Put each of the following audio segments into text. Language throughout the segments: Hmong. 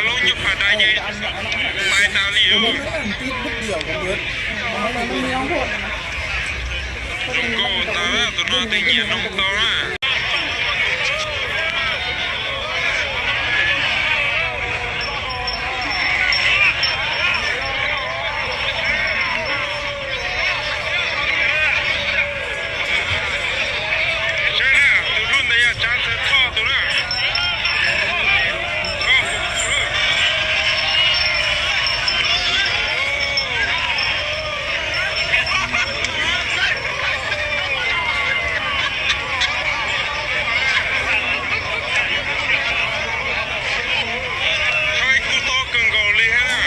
Lub nyuag pas dai ces tais tas li. Zoo nkauj tas, tus no twb nyiam noog tau na. Saib na, tus dub ntawd yog tsav ntxhais Thoj tus na. Thaij kuj tob kawg nkaus li thiab na.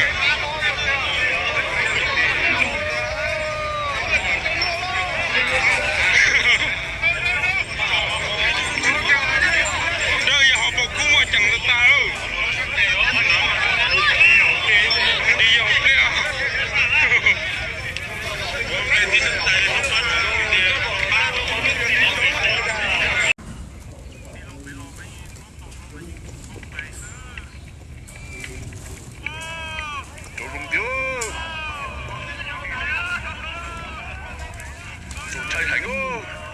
Dawb yog hauv paus kub muaj ceem tag tag lawm. Tis yaum pliaj. Rau zoo tiag. Zoo ntshai heev os.